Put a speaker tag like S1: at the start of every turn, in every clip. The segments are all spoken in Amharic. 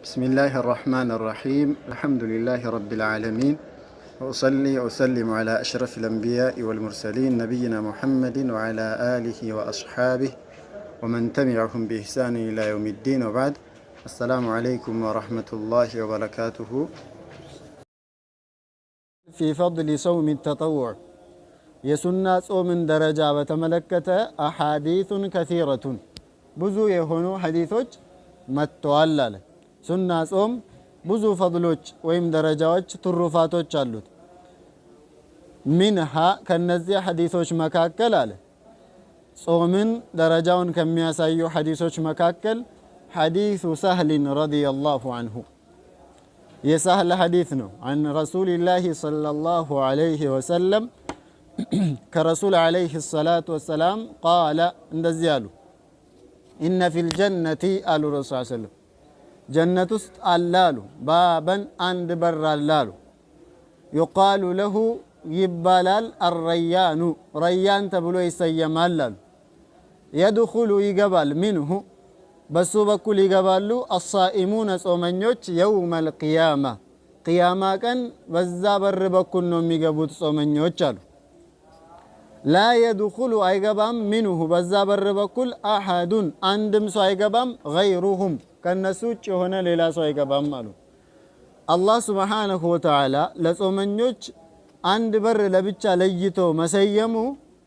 S1: بسم الله الرحمن الرحيم، الحمد لله رب العالمين، وأصلي وأسلم على أشرف الأنبياء والمرسلين، نبينا محمد وعلى آله وأصحابه ومن تبعهم بإحسان إلى يوم الدين، وبعد، السلام عليكم ورحمة الله وبركاته. في فضل صوم التطوع የሱና ጾምን ደረጃ በተመለከተ أحاديث كثيرة ብዙ የሆኑ ሐዲሶች መጥተዋል አለ። ሱና ጾም ብዙ ፈድሎች ወይም ደረጃዎች፣ ትሩፋቶች አሉት። منها ከነዚህ ሐዲሶች መካከል አለ፣ ጾምን ደረጃውን ከሚያሳዩ ሐዲሶች መካከል حديث سهل رضي الله عنه የሳህል ሐዲስ ነው። عن رسول الله صلى الله عليه وسلم ከረሱል عليه الصلاة والسلام قال እንደዚህ አሉ። إن في الجنة አሉ ረሱል ሰለም ጀነት ውስጥ አለ አሉ፣ بابا አንድ በር አለ አሉ። يقال له ይባላል፣ الريان ረያን ተብሎ ይሰየማል አሉ። يدخل ይገባል፣ منه በሱ በኩል ይገባሉ፣ الصائمون ጾመኞች፣ يوم القيامة ቅያማ ቀን በዛ በር በኩል ነው የሚገቡት ጾመኞች አሉ። لا يدخل አይገባም፣ منه በዛ በር በኩል፣ أحد አንድም ሰው አይገባም፣ غيرهم ከነሱ ውጭ የሆነ ሌላ ሰው አይገባም አሉ። አላህ سبحانه وتعالى ለጾመኞች አንድ በር ለብቻ ለይቶ መሰየሙ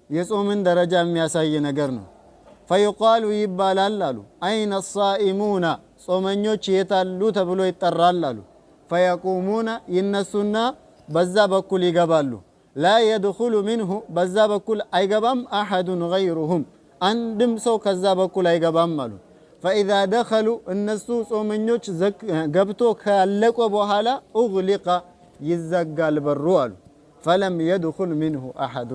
S1: የጾምን ደረጃ የሚያሳይ ነገር ነው። فيقال ይባላል አሉ፣ أين الصائمون ጾመኞች የታሉ ተብሎ ይጠራል አሉ። فيقومون ይነሱና በዛ በኩል ይገባሉ። لا يدخل منه በዛ በኩል አይገባም፣ أحد غيرهم አንድም ሰው ከዛ በኩል አይገባም አሉ። فإذا دخلوا እነሱ ጾመኞች ገብቶ ካለቀ በኋላ أغلق ይዘጋል በሩ አሉ። فلم يدخل منه أحد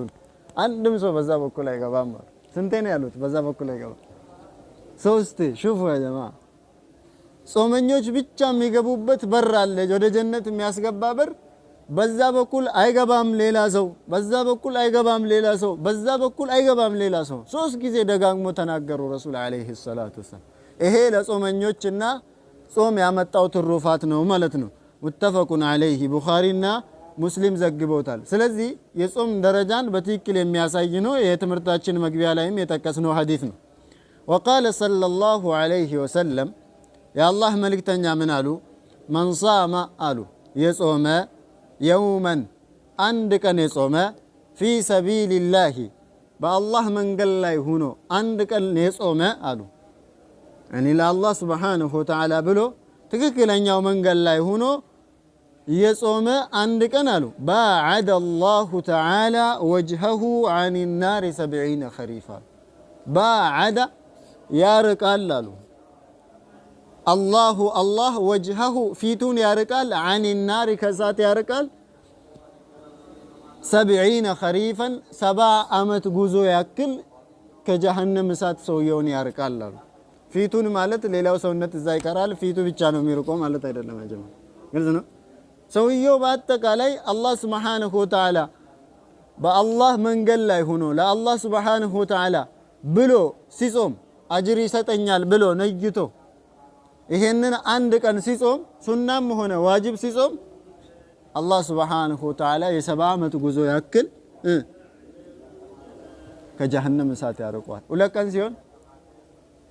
S1: አንድም ሰው በዛ በኩል አይገባም አሉ። ስንቴ ነው ያሉት? በዛ በኩል አይገባም ሶስቴ። شوفوا يا جماعة፣ ጾመኞች ብቻ የሚገቡበት በር አለ፣ ወደ ጀነት የሚያስገባ በር። በዛ በኩል አይገባም ሌላ ሰው፣ በዛ በኩል አይገባም ሌላ ሰው፣ በዛ በኩል አይገባም ሌላ ሰው። ሶስት ጊዜ ደጋግሞ ተናገሩ ረሱል عليه الصلاة والسلام። ይሄ ለጾመኞችና ጾም ያመጣው ትሩፋት ነው ማለት ነው። متفق عليه ቡኻሪና ሙስሊም ዘግበውታል። ስለዚህ የጾም ደረጃን በትክክል የሚያሳይ ነው። የትምህርታችን መግቢያ ላይም የጠቀስነው ሐዲስ ነው። وقال صلى الله عليه وسلم የአላህ መልእክተኛ ምን አሉ? من صام አሉ የጾመ፣ يوما አንድ ቀን የጾመ፣ في سبيل الله በአላህ መንገድ ላይ ሁኖ አንድ ቀን የጾመ አሉ፣ እኔ ለአላህ سبحانه وتعالى ብሎ ትክክለኛው መንገድ ላይ ሁኖ የጾመ አንድ ቀን አሉ፣ باعد الله تعالى وجهه عن النار 70 خريفا። باعد ያርቃል አሉ፣ الله አላህ፣ وجهه ፊቱን ያርቃል፣ عن النار ከእሳት ያርቃል፣ 70 خريفا 70 ዓመት ጉዞ ያክል ከጀሃነም እሳት ሰውየውን ያርቃል አሉ። ፊቱን ማለት ሌላው ሰውነት እዛ ይቀራል፣ ፊቱ ብቻ ነው የሚርቀው ማለት አይደለም። ጀማ ግልጽ ነው። ሰውየው በአጠቃላይ አላህ سبحانه وتعالى በአላህ መንገድ ላይ ሆኖ ለአላህ سبحانه وتعالى ብሎ ሲጾም አጅር ይሰጠኛል ብሎ ነይቶ ይሄንን አንድ ቀን ሲጾም ሱናም ሆነ ዋጅብ ሲጾም አላህ سبحانه وتعالى የ70 ዓመት ጉዞ ያክል ከጀሃነም እሳት ያርቀዋል። ሁለት ቀን ሲሆን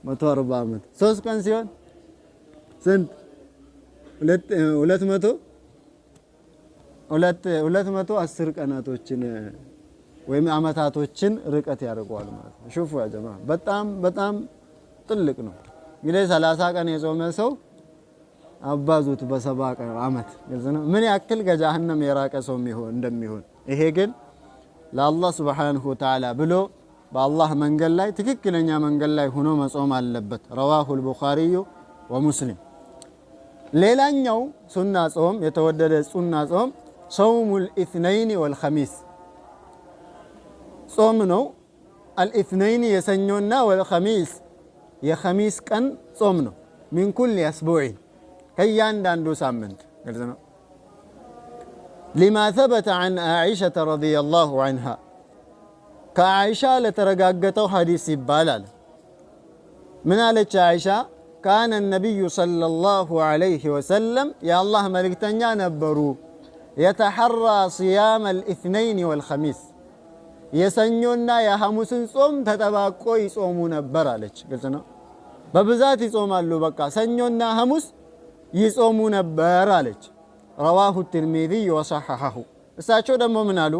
S1: 140 ዓመት፣ ሶስት ቀን ሲሆን ስንት? ሁለት መቶ 210 ቀናቶችን ወይም አመታቶችን ርቀት ያርቀዋል ማለት ነው። شوفوا يا جماعة፣ በጣም በጣም ትልቅ ነው። እንግዲህ 30 ቀን የጾመ ሰው አባዙት በ70 ቀን አመት ምን ያክል ከጀሃነም የራቀ ሰው እንደሚሆን። ይሄ ግን ለአላህ سبحانه وتعالى ብሎ በአላህ መንገድ ላይ ትክክለኛ መንገድ ላይ ሆኖ መጾም አለበት። رواه البخاري ومسلم። ሌላኛው ሱና ጾም፣ የተወደደ ሱና ጾም صوم الاثنين والخميس ጾም ነው። الاثنين የሰኞና፣ والخميس የኸሚስ ቀን ጾም ነው። من كل أسبوع ከእያንዳንዱ ሳምንት ግልጽ ነው። لما ثبت عن عائشة رضي الله عنها ከዓኢሻ ለተረጋገጠው ሐዲስ ይባላል። ምን አለች ዓኢሻ? كان النبي صلى الله عليه وسلم የአላህ መልእክተኛ ነበሩ፣ يتحرى صيام الاثنين والخميس የሰኞና የሐሙስን ጾም ተጠባቆ ይጾሙ ነበር አለች። ግልጽ ነው። በብዛት ይጾማሉ። በቃ ሰኞና ሐሙስ ይጾሙ ነበር አለች። رواه الترمذي وصححه። እሳቸው ደግሞ ምን አሉ?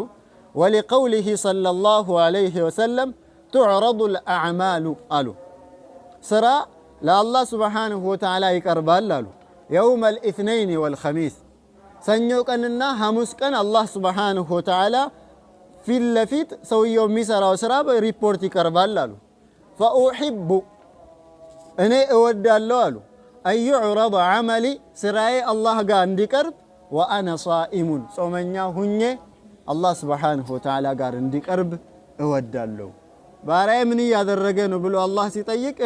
S1: ولقوله صلى الله عليه وسلم تعرض الأعمال አሉ። ስራ ለአላህ سبحانه وتعالى ይቀርባል አሉ። يوم الاثنين والخميس ሰኞ ቀንና ሐሙስ ቀን አላህ سبحانه وتعالى ፊት ለፊት ሰውየው የሚሰራው ስራ በሪፖርት ይቀርባል አሉ። فأحب እኔ እወዳለሁ አሉ أن يعرض عملي ስራዬ አላህ ጋር እንዲቀርብ وأنا صائم ጾመኛ ሁኜ አላህ سبحانه وتعالى ጋር እንዲቀርብ እወዳለሁ። ባሪያዬ ምን እያደረገ ነው ብሎ አላህ ሲጠይቅ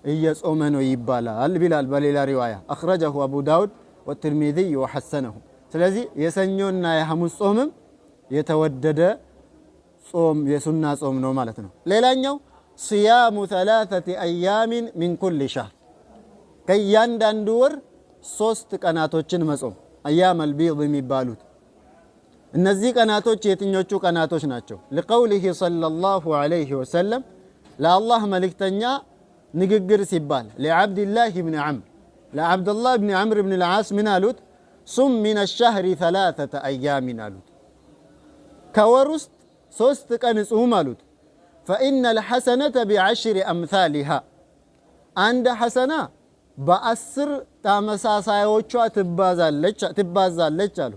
S1: እየጾመ ነው ይባላል ቢላል በሌላ ሪዋያ أخرجه أبو داود والترمذي وحسنه። ስለዚህ የሰኞና የሐሙስ ጾምም የተወደደ ጾም የሱና ጾም ነው ማለት ነው። ሌላኛው صيام ثلاثة أيام من كل شهر ከእያንዳንዱ ወር ሶስት ቀናቶችን መጾም أيام البيض የሚባሉት እነዚህ ቀናቶች የትኞቹ ቀናቶች ናቸው? لقوله صلى الله عليه وسلم ለአላህ መልእክተኛ ንግግር ሲባል لعبد الله بن عمرو ለዓብድላህ ብን ዐምር ብን ልዓስ ምን አሉት? صم من الشهر ثلاثة أيام አሉት። ከወር ውስጥ ሶስት ቀን ጹም አሉት። فإن الحسنة بعشر أمثالها አንድ ሐሰና በ10 ተመሳሳዮቿ ትባዛለች አሉ።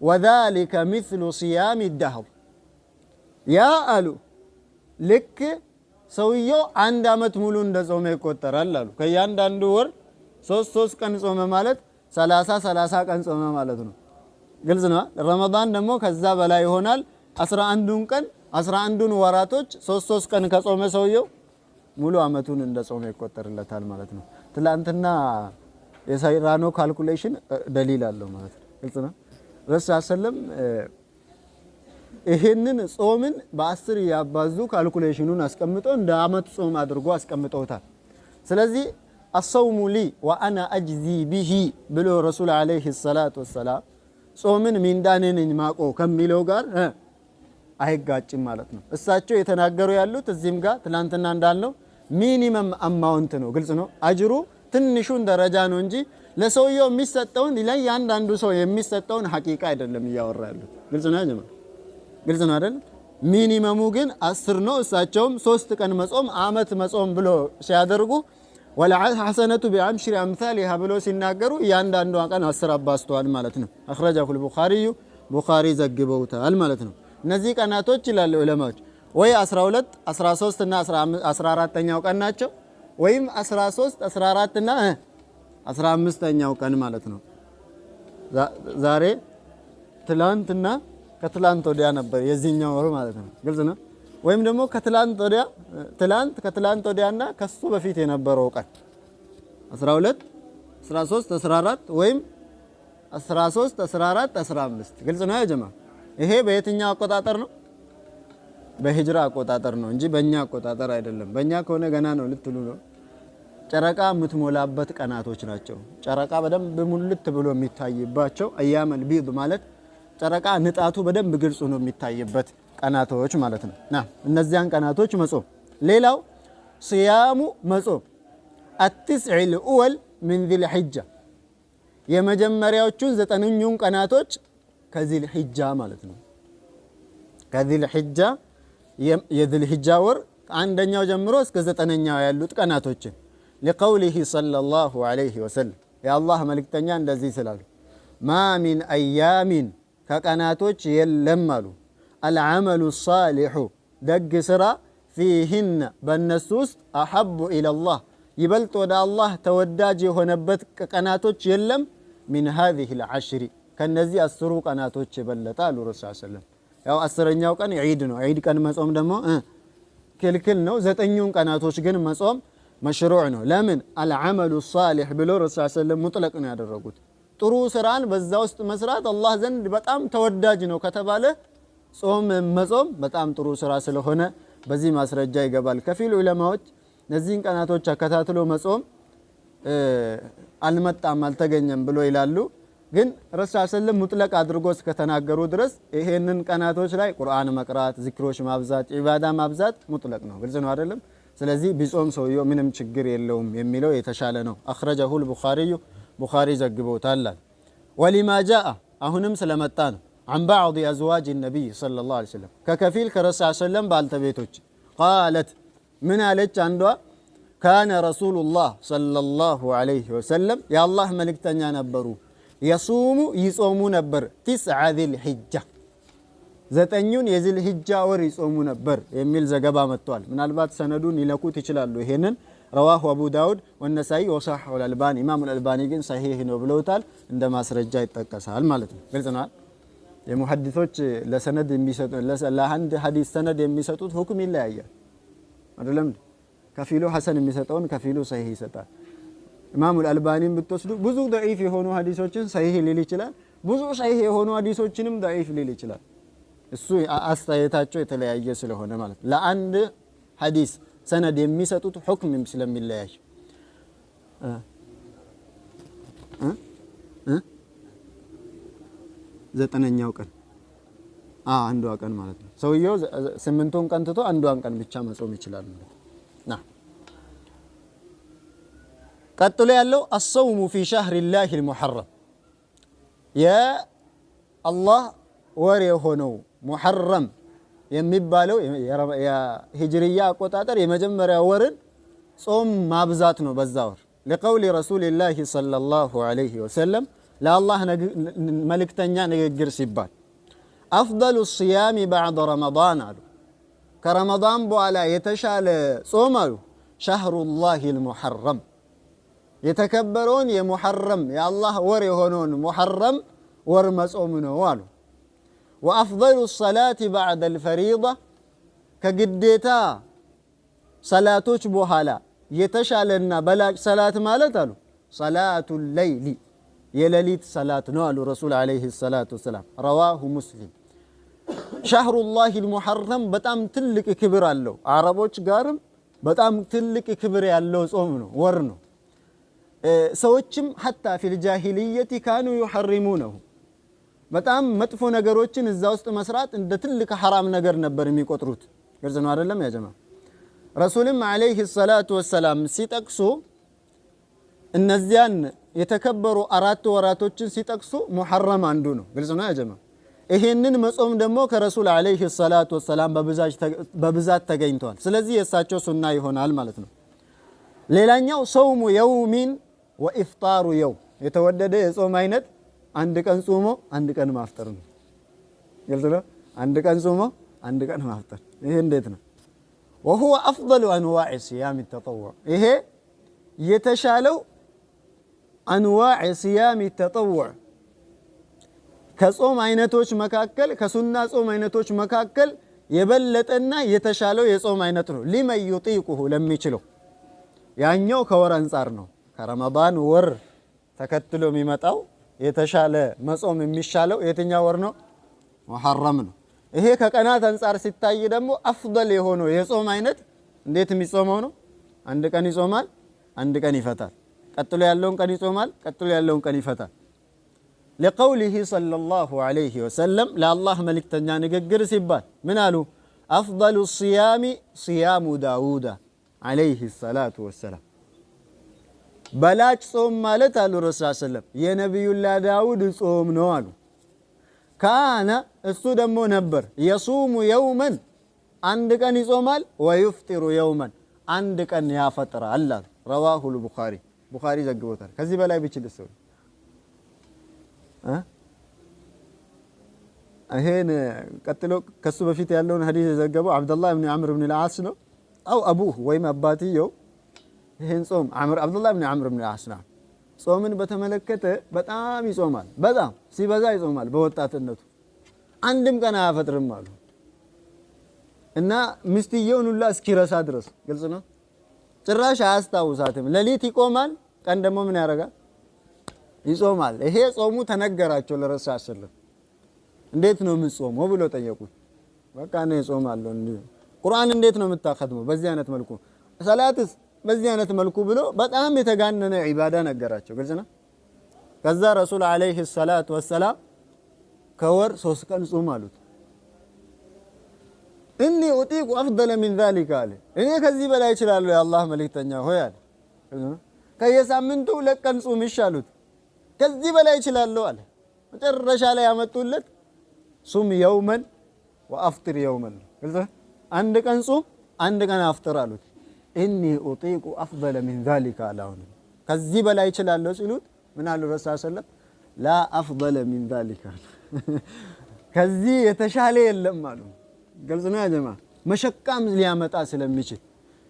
S1: وذلك مثل صيام الدهر ያ አሉ ልክ ሰውየው አንድ ዓመት ሙሉ እንደ ጾመ ይቆጠራል አሉ። ከእያንዳንዱ ወር ሶስት ሶስት ቀን ጾመ ማለት 30 30 ቀን ጾመ ማለት ነው። ግልጽ ነው። ረመዳን ደግሞ ከዛ በላይ ይሆናል። 11ዱን ቀን 11ዱን ወራቶች ሶስት ሶስት ቀን ከጾመ ሰውየው ሙሉ ዓመቱን እንደ ጾመ ይቆጠርለታል ማለት ነው። ትላንትና የሰራነው calculation ደሊል አለው ማለት ነው። ግልጽ ነው። ረሱል ሰለም ይሄንን ጾምን በ10 እያባዙ calculation ኑን አስቀምጠው እንደ አመት ጾም አድርጎ አስቀምጠውታል። ስለዚህ الصوم لي وأنا أجزي به ብሎ ረሱል عليه الصلاة والسلام ጾምን ሚንዳ እኔ ነኝ ማቆ ከሚለው ጋር አይጋጭም ማለት ነው። እሳቸው የተናገሩ ያሉት እዚህም ጋር ትላንትና እንዳልነው minimum amount ነው። ግልጽ ነው። አጅሩ ትንሹን ደረጃ ነው እንጂ ለሰውየው የሚሰጠውን ለእያንዳንዱ ሰው የሚሰጠውን ሐቂቃ አይደለም እያወራ ያሉት። ግልጽ ነው ጀማ፣ ግልጽ ነው አይደል? minimum ኡ ግን 10 ነው። እሳቸውም ሶስት ቀን መጾም አመት መጾም ብሎ ሲያደርጉ والحسنة بعشر أمثالها ብሎ ሲናገሩ እያንዳንዷ ቀን 10 አባዝተዋል ማለት ነው። أخرجه البخاري ቡኻሪ ዘግበውታል ማለት ነው። እነዚህ ቀናቶች ይላሉ ዑለማዎች ወይ 12፣ 13 እና 14ተኛው ቀን ናቸው ወይም 13፣ 14 እና 15ኛው ቀን ማለት ነው። ዛሬ ትላንትና ከትላንት ወዲያ ነበር የዚህኛው ወር ማለት ነው። ግልጽ ነው። ወይም ደግሞ ከትላንት ወዲያ ትላንት ከትላንት ወዲያና ከሱ በፊት የነበረው ቀን 12፣ 13፣ 14 ወይም 13፣ 14፣ 15 ግልጽ ነው ያ ጀማ። ይሄ በየትኛው አቆጣጠር ነው? በሂጅራ አቆጣጠር ነው እንጂ በእኛ አቆጣጠር አይደለም። በእኛ ከሆነ ገና ነው ልትሉ ነው። ጨረቃ የምትሞላበት ቀናቶች ናቸው። ጨረቃ በደንብ ሙልት ብሎ የሚታይባቸው أيام البيض ማለት ጨረቃ ንጣቱ በደንብ ግልጽ ሆኖ የሚታይበት ቀናቶች ማለት ነው። ና እነዚያን ቀናቶች መጾም። ሌላው صيام መጾም التسع الأول من ذي الحجة የመጀመሪያዎቹን ዘጠነኙን ቀናቶች ከዚል ሒጃ ማለት ነው። ከዚል ሒጃ የዚል ሒጃ ወር ከአንደኛው ጀምሮ እስከ ዘጠነኛው ያሉት ቀናቶችን لقوله صلى الله عليه وسلم የአላህ መልእክተኛ እንደዚህ ስላሉ ما من أيام ከቀናቶች የለም አሉ العمل الصالح ደግ ስራ فيهن በእነሱ ውስጥ أحب إلى الله ይበልጥ ወደ አላህ ተወዳጅ የሆነበት ቀናቶች የለም من هذه العشر ከነዚህ 10ሩ ቀናቶች የበለጠ አሉ ረሱል ሰለም። ያው 10ኛው ቀን ዒድ ነው። ዒድ ቀን መጾም ደግሞ ክልክል ነው። ዘጠኙን ቀናቶች ግን መጾም መሽሩዕ ነው። ለምን العمل الصالح ብሎ ረሱል ሰለም ሙጥለቅ ነው ያደረጉት። ጥሩ ስራን በዛ ውስጥ መስራት አላህ ዘንድ በጣም ተወዳጅ ነው ከተባለ ጾም መጾም በጣም ጥሩ ስራ ስለሆነ በዚህ ማስረጃ ይገባል። ከፊል ዑለማዎች እነዚህን ቀናቶች አከታትሎ መጾም አልመጣም አልተገኘም ብሎ ይላሉ። ግን ረሱል ሰለም ሙጥለቅ አድርጎ እስከተናገሩ ድረስ ይሄንን ቀናቶች ላይ ቁርአን መቅራት፣ ዚክሮች ማብዛት፣ ዒባዳ ማብዛት ሙጥለቅ ነው። ግልጽ ነው አይደለም? ስለዚህ ቢጾም ሰውየው ምንም ችግር የለውም የሚለው የተሻለ ነው። أخرجه البخاري ቡኻሪ ዘግበውታል። ولما جاء አሁንም ስለመጣ ነው عن بعض أزواج النبي صلى الله عليه وسلم ከከፊል ከረሱል ሰለም ባልተቤቶች قالت ምን አለች አንዷ كان رسول الله صلى الله عليه وسلم የአላህ መልእክተኛ ነበሩ يصوم ይጾሙ ነበር تسع ذي الحجة 9ኙን የዚል ሂጃ ወር ይጾሙ ነበር የሚል ዘገባ መጥቷል። ምናልባት ሰነዱን ይለኩት ይችላሉ። ይሄንን رواه أبو داود والنسائي وصححه الألباني ኢማሙ አልባኒ ግን ሰሂህ ነው ብለውታል። እንደ ማስረጃ ይጠቀሳል ማለት ነው። ግልጽ ነው። የሙሐዲሶች ለሰነድ የሚሰጡ ለአንድ ሐዲስ ሰነድ የሚሰጡት ሁክም ይለያያል። አይደለም ከፊሉ ሐሰን የሚሰጠውን ከፊሉ ሰሂህ ይሰጣል። ኢማሙ አልባኒን ብትወስዱ ብዙ ደዒፍ የሆኑ ሐዲሶችን ሰሂህ ሊል ይችላል። ብዙ ሰሂህ የሆኑ ሐዲሶችንም ደዒፍ ሊል ይችላል። እሱ አስተያየታቸው የተለያየ ስለሆነ ማለት ነው። ለአንድ ሐዲስ ሰነድ የሚሰጡት ሁክም ስለሚለያይ 9ኛው ቀን አንዷ ቀን ማለት ነው። ሰውየው 8ቱን ቀን ትቶ አንዷን ቀን ብቻ መጾም ይችላል ማለት ነው። ቀጥሎ ያለው الصوم في شهر الله المحرم የአላህ ወር የሆነው ሙሐረም የሚባለው የሂጅርያ አቆጣጠር የመጀመሪያ ወርን ጾም ማብዛት ነው። በዛ ወር لقول رسول الله صلى الله عليه وسلم ለአላህ መልእክተኛ ንግግር ሲባል أفضل الصيام بعد رمضان አሉ። ከረመዳን በኋላ የተሻለ ጾም አሉ شهر الله المحرم የተከበረውን የሙሐረም የአላህ ወር የሆነውን ሙሐረም ወር መጾም ነው አሉ። وأفضل الصلاة بعد الفريضة ከግዴታ ሰላቶች በኋላ የተሻለና በላጭ ሰላት ማለት አሉ صلاة الليل የሌሊት ሰላት ነው አሉ ረሱል عليه الصلاة والسلام። رواه مسلم። شهر الله المحرم በጣም ትልቅ ክብር አለው። አረቦች ጋርም በጣም ትልቅ ክብር ያለው ጾም ነው ወር ነው። ሰዎችም حتى في الجاهلية كانوا يحرمونه በጣም መጥፎ ነገሮችን እዛ ውስጥ መስራት እንደ ትልቅ ሐራም ነገር ነበር የሚቆጥሩት። ግልጽ ነው አይደለም ያ ጀማ? ረሱልም عليه الصلاة والسلام ሲጠቅሱ እነዚያን የተከበሩ 4 ወራቶችን ሲጠቅሱ ሙሐረም አንዱ ነው። ግልጽ ነው ያ ጀማ? ይሄንን መጾም ደግሞ ከረሱል عليه الصلاة والسلام በብዛት ተገኝቷል። ስለዚህ የእሳቸው ሱና ይሆናል ማለት ነው። ሌላኛው صوم يوم وإفطار يوم የተወደደ የጾም አይነት አንድ ቀን ጾሞ አንድ ቀን ማፍጠር ነው። ግልጽ ነው። አንድ ቀን ጾሞ አንድ ቀን ማፍጠር ይሄ እንዴት ነው? وهو أفضل أنواع صيام التطوع ይሄ የተሻለው أنواع صيام التطوع ከጾም አይነቶች መካከል ከሱና ጾም አይነቶች መካከል የበለጠና የተሻለው የጾም አይነት ነው። لمن يطيقه ለሚችለው ያኛው ከወር አንጻር ነው። ከረመዳን ወር ተከትሎ የሚመጣው የተሻለ መጾም የሚሻለው የትኛው ወር ነው? ሙሐረም ነው። ይሄ ከቀናት አንጻር ሲታይ ደግሞ አፍደል የሆነው የጾም አይነት እንዴት የሚጾመው ነው? አንድ ቀን ይጾማል፣ አንድ ቀን ይፈታል። ቀጥሎ ያለውን ቀን ይጾማል፣ ቀጥሎ ያለውን ቀን ይፈታል። لقوله صلى الله عليه وسلم ለአላህ መልእክተኛ ንግግር ሲባል ምን አሉ? أفضل الصيام صيام داود عليه الصلاة والسلام በላጭ ጾም ማለት አሉ ረሱል ሰለም የነቢዩላህ ዳውድ ጾም ነው አሉ። كان እሱ ደግሞ ነበር يصوم يوما አንድ ቀን ይጾማል፣ ويفطر يوما አንድ ቀን ያፈጥራል አሉ። رواه البخاري ቡኻሪ ዘግቦታል። ከዚህ በላይ ቢችል ሰው ይሄን ቀጥሎ ከሱ በፊት ያለውን ሐዲስ የዘገበው አብደላህ ብን ዓምር ብን ልዓስ ነው። أو أبوه ወይም አባትየው ይሄን ጾም አብዱላህ ብን ዓምር ብን ልዓስ ነው። ጾምን በተመለከተ በጣም ይጾማል፣ በጣም ሲበዛ ይጾማል። በወጣትነቱ አንድም ቀን አያፈጥርም አሉ እና ሚስትየውን ሁላ እስኪረሳ ድረስ ግልጽ ነው። ጭራሽ አያስታውሳትም። ሌሊት ይቆማል፣ ቀን ደግሞ ምን ያደርጋል? ይጾማል። ይሄ ጾሙ ተነገራቸው ለረሱል ሰለም። እንዴት ነው የምትጾመው ብሎ ጠየቁት። በቃ እኔ እጾማለሁ። ቁርአን እንዴት ነው የምታኸትመው? በዚህ አይነት መልኩ ሰላትስ በዚህ አይነት መልኩ ብሎ በጣም የተጋነነ ዒባዳ ነገራቸው። ግልጽ ነው። ከዛ ረሱል ዓለይሂ ሰላቱ ወሰላም ከወር 3 ቀን ጹም አሉት። إني أطيق أفضل من ذلك አለ። እኔ ከዚህ በላይ እችላለሁ የአላህ መልእክተኛ ሆይ አለ። ከየሳምንቱ 2 ቀን ጹም ይሻሉት። ከዚህ በላይ እችላለሁ አለ። መጨረሻ ላይ ያመጡለት صم يوما وأفطر يوما፣ አንድ ቀን ጹም አንድ ቀን አፍጥር አሉት። إني أطيق أفضل من ذلك አለ። አሁንም ከዚህ በላይ እችላለሁ ሲሉት ምን አሉ ረሱል ሰለም? لا أفضل من ذلك አሉ። ከዚህ የተሻለ የለም አሉ። ግልጽ ነው ያ ጀማ፣ መሸቃም ሊያመጣ ስለሚችል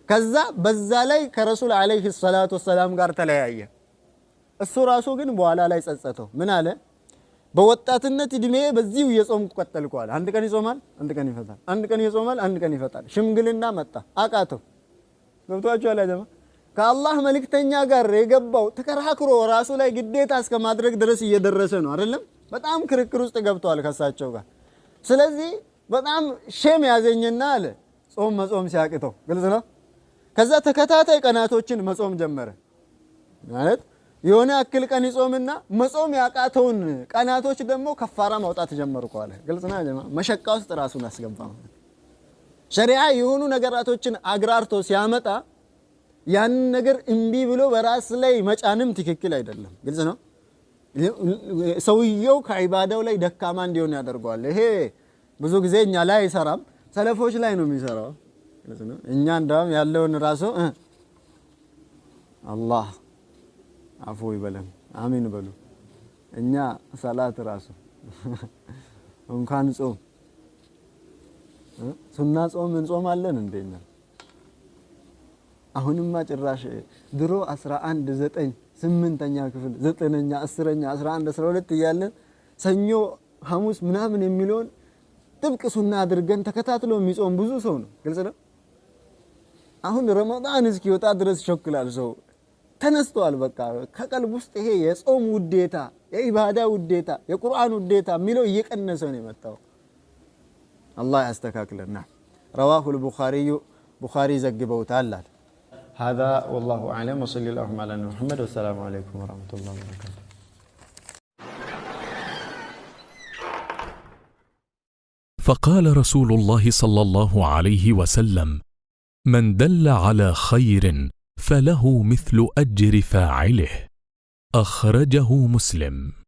S1: ከዛ በዛ ላይ ከረሱል ዓለይሂ ሰላቱ ወሰላም ጋር ተለያየ። እሱ ራሱ ግን በኋላ ላይ ጸጸተው። ምን አለ? በወጣትነት እድሜ በዚሁ እየጾምኩ ቀጠልኩ አለ። አንድ ቀን ይጾማል፣ አንድ ቀን ይፈታል፣ አንድ ቀን ይጾማል፣ አንድ ቀን ይፈታል። ሽምግልና መጣ አቃተው። ገብቷችኋል ያ ጀማ? ከአላህ መልእክተኛ ጋር የገባው ተከራክሮ ራሱ ላይ ግዴታ እስከ ማድረግ ድረስ እየደረሰ ነው አይደለም? በጣም ክርክር ውስጥ ገብተዋል ከሳቸው ጋር። ስለዚህ በጣም shame ያዘኝና አለ ጾም መጾም ሲያቅተው፣ ግልጽ ነው። ከዛ ተከታታይ ቀናቶችን መጾም ጀመረ። ማለት የሆነ ያክል ቀን ይጾምና መጾም ያቃተውን ቀናቶች ደግሞ ከፋራ ማውጣት ጀመርኩ አለ። ግልጽ ነው ጀማ፣ መሸቃ ውስጥ ራሱን አስገባ። ሸሪዓ የሆኑ ነገራቶችን አግራርቶ ሲያመጣ ያንን ነገር እምቢ ብሎ በራስ ላይ መጫንም ትክክል አይደለም። ግልጽ ነው። ሰውየው ከዒባዳው ላይ ደካማ እንዲሆን ያደርገዋል። ይሄ ብዙ ጊዜ እኛ ላይ አይሰራም፣ ሰለፎች ላይ ነው የሚሰራው። እኛ እንደውም ያለውን ራሱ አላህ አፉ ይበለን፣ አሚን በሉ። እኛ ሰላት ራሱ እንኳን ጾም ሱና ጾም እንጾማለን እንደኛ። አሁንማ ጭራሽ ድሮ 11 9 8ኛ ክፍል 9ኛ 10ኛ 11 12 እያለን ሰኞ ሐሙስ ምናምን የሚለውን ጥብቅ ሱና አድርገን ተከታትሎ የሚጾም ብዙ ሰው ነው። ግልጽ ነው። አሁን ረመዳን እስኪወጣ ድረስ ይቸኩላል ሰው ተነስቷል። በቃ ከቀልብ ውስጥ ይሄ የጾም ውዴታ፣ የኢባዳ ውዴታ፣ የቁርአን ውዴታ የሚለው እየቀነሰ ነው የመጣው። አላህ ያስተካክለና። ረዋሁል ቡኻሪዩ ቡኻሪ ዘግበውታል አለ። هذا والله أعلم وصلى اللهم على محمد والسلام عليكم ورحمة الله وبركاته።
S2: فقال رسول الله صلى الله عليه وسلم: من دل على خير فله مثل أجر فاعله. أخرجه مسلم.